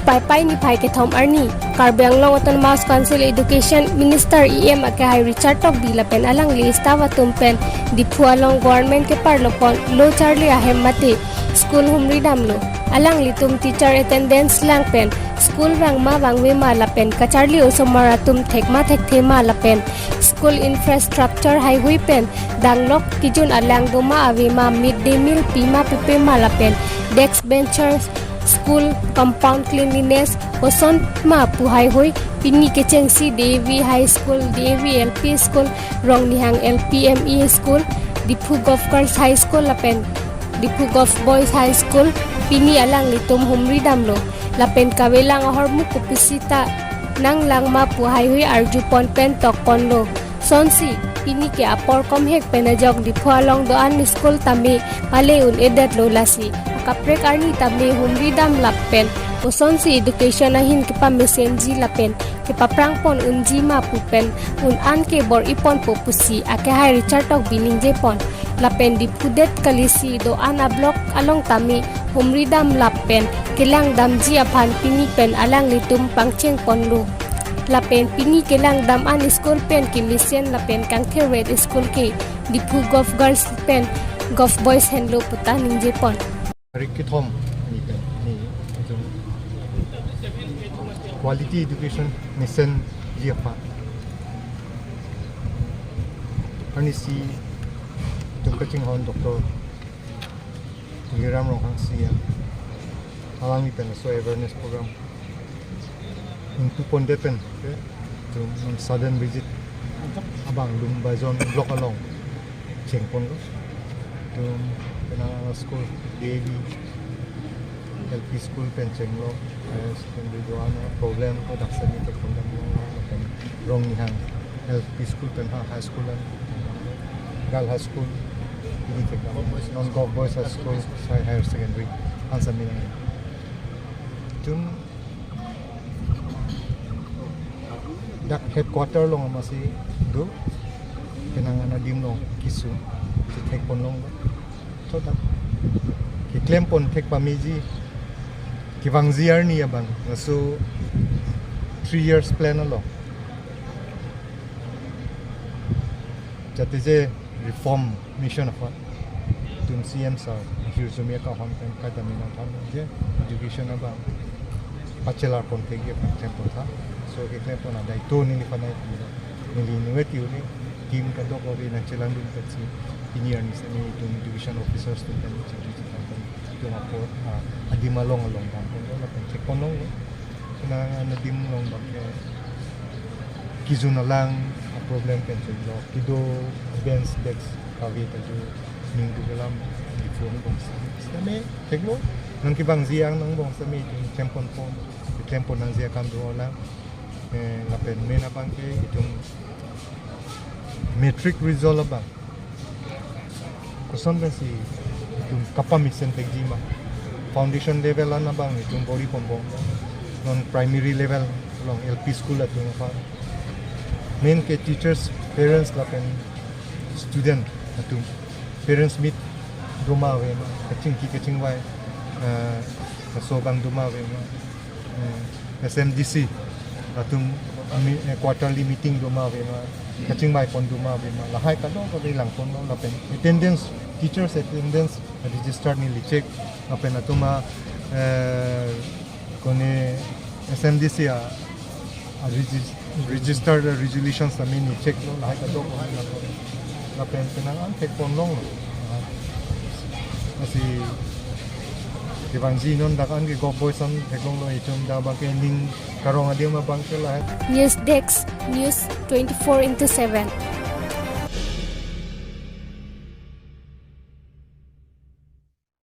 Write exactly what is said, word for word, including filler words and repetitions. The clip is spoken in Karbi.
Paipai niphai kethom arni, Karbi Anglong Autonomous Council Education Minister E M akehai Richard Tokbi lapen alangli staff atum pen Diphu along government keparlopon lo charli ahem mate school humri damlo. Alanglitum teacher attendance lang pen school vangma vangvema lapen kacharli osomar atum thekma thekthema lapen school infrastructure haihui pen danglok kejun alang doma avema, mid day meal pima pepema lapen desk benches, school compound cleanliness kosonma pu haihui pini kechengsi D A V High School, D A V L P School, Rongnihang L P M E School, Diphu Govt Girls High School lapen Diphu Govt Boys High School pini alanglitum humri damlo. Lapen kavelang ahormu kopisita nanglangma pu haihui arjupon pen tokponlo. Sonsi pini ke apor komhek pen ajok Diphu along do-an school tame pale un-edetlo, lasi akaprek arni tame humri dam lapen kosonsi education ahin kepamesenji lapen kepaphrangpon unjima pu pen un-an ke bor-iponpo pusi akehai Richard Tokbi ningjepon. Lapen Diphu det kalisi do-an a-block along tame humri dam lapen kelang damji aphan pini pen alanglitum pangchengponlo. Lapen pini kelang dam an school pen kemesen lapen kangthirvet school ke Diphu Govt Girls pen Govt Boys henlo puta ningjepon. Tarik kethom ni pen ni itum quality education mesenji aphan arnisi itum kachinghon Doctor Tuliram Ronghangsi ya, alangli pen laso awareness program ingpupondet pen ke itum non sudden visit abang Lumbaijon block along chengponlo. Itum penang school D A V L P school pen chenglo, higher secondary do-an a-problem ko dak sani thekpon damlo, lapen Rongnihang L P school pen ha high school an, Girl High School, ili thekdam, non Govt Boys High School, sai higher secondary an sami nang. Itum dak headquarter along amatsi do, penang an adim along keso, si thekponlonglo. So dak keklempon thek pameji, kevangji arni abang laso three years plan along jatije reform mission aphan itum C M sir hirjume akehon pen kaita minang than je education abang pachelarpon thekji aphan klempon tha. So keklempon adaito neliphan nai pilo. Neli inutvet uni team kadokave nangchelangdun pensi pini arni sami itum education officers atum pen chingki chingki pen itum apor, ah, adim along along damponlo lapen thekponlonglo. Penang an adim along abang ke kejun alang a-problem pen chenglo, kedo bench desk kave ta jo ning dukelam di phone bong sitame theklo. Non kevangji angbong sitame itum klempon pon, klempon nangji akam dolang. Eh, lapen main abang ke itum matric result abang koson pensi itum kapamesen thekji ma. Foundation level an abang itum bor-iponbom. Non primary level along L P school atum aphan. Main ke teachers, parents lapen student atum. Parents meet doma avema, kachingki kachingvai, eh, laso abang doma avema. Eh, S M D C atum ami, eh, quarterly meeting doma avema, kachingvaipon doma avema, lahai kadokave langponlo lapen attendance, teachers attendance register neli check, lapen atum a, eh, kone S M D C a, a regis-, registered resolutions tame neli checklo, lahai kadokave langpon. Lapen penang an thekponlonglo. Lasi kevangji non dak an ke Govt Boys an theklonglo, itum dak abang ke ning karong adim abang ke lahai. News Desk, News twenty-four into seven.